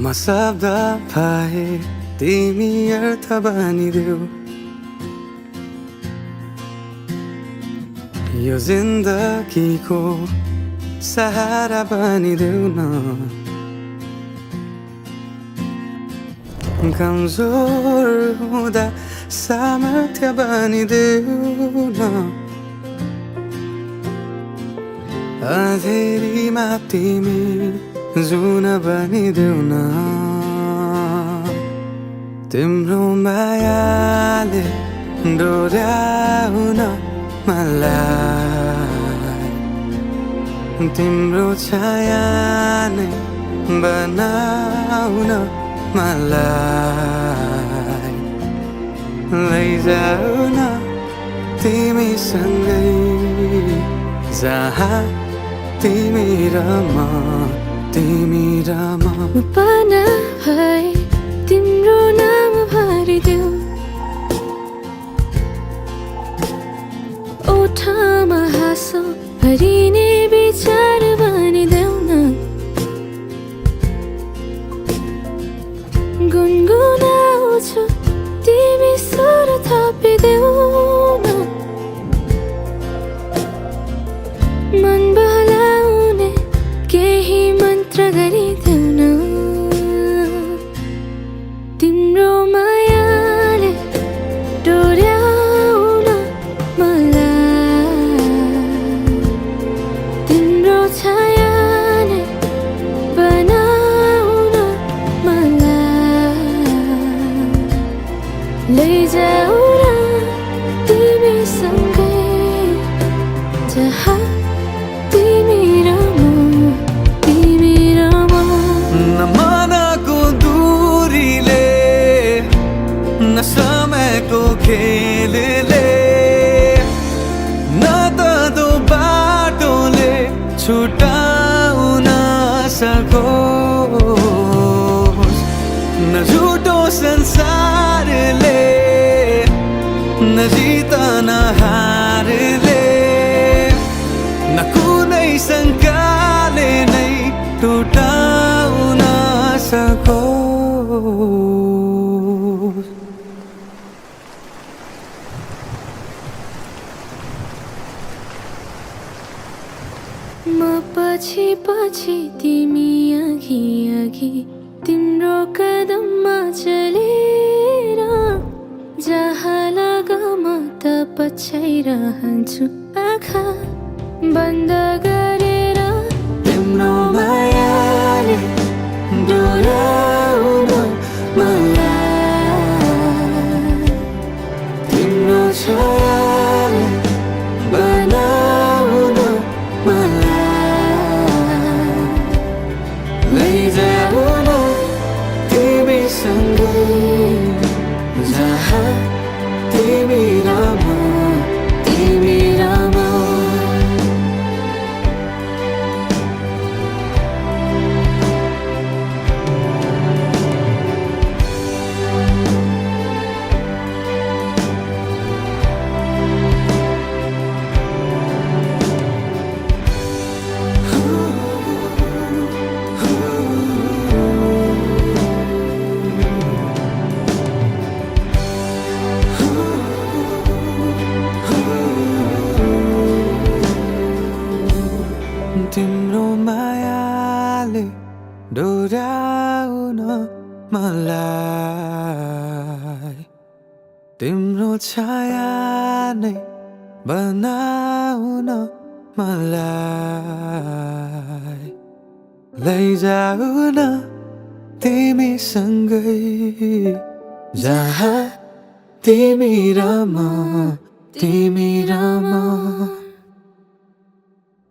म शब्द भए तिमी अर्थ बनिदेऊ यो जिन्दगीको सहारा बनिदेऊ न कमजोर हुँदा सामर्थ्य बनिदेऊ न अँधेरीमा तिमी जुन बनिदेऊ न तिम्रो मायाले डोर्याउन मलाई तिम्रो छाया नै बनाउन मलाई लैजाऊ न तिमीसँगै जहाँ तिमी र म पाना भए तिम्रो नाम भरिदेऊ ओठमा हाँसो भरिने विचार बनिदेऊ न गुनगुनाउँछु तिमी स्वर थपिदेऊ न मन बहलाउने केही मन्त्र गरिदेऊ न तिम्रो मायाले डोर्याउन मलाई तिम्रो छाया नै बनाउन मलाई लैजाऊ न तिमीसँगै जहाँ तिमी र म नमनको दूरीले न समयको खेलले न त दो बाटोले छुटाउन सकोस् न झुटो संसारले न जित न हारले न कुनै शङ्काले नै टुटाउन सकोस् म पछि पछि तिमी अघि अघि तिम्रो कदममा चलेर जहाँ लाग म त पछ्याइरहन्छु आँखा बन्द गरेर तिम्रो मायाले डोर्याउन मलाई तिम्रो छायाले बनाउन मलाई लैजाऊ न तिमीसँगै जहाँ तिमी र म तिम्रो मायाले डोर्याउन मलाई तिम्रो छाया नै बनाउन मलाई लैजाऊ न तिमीसँगै जहाँ तिमी र म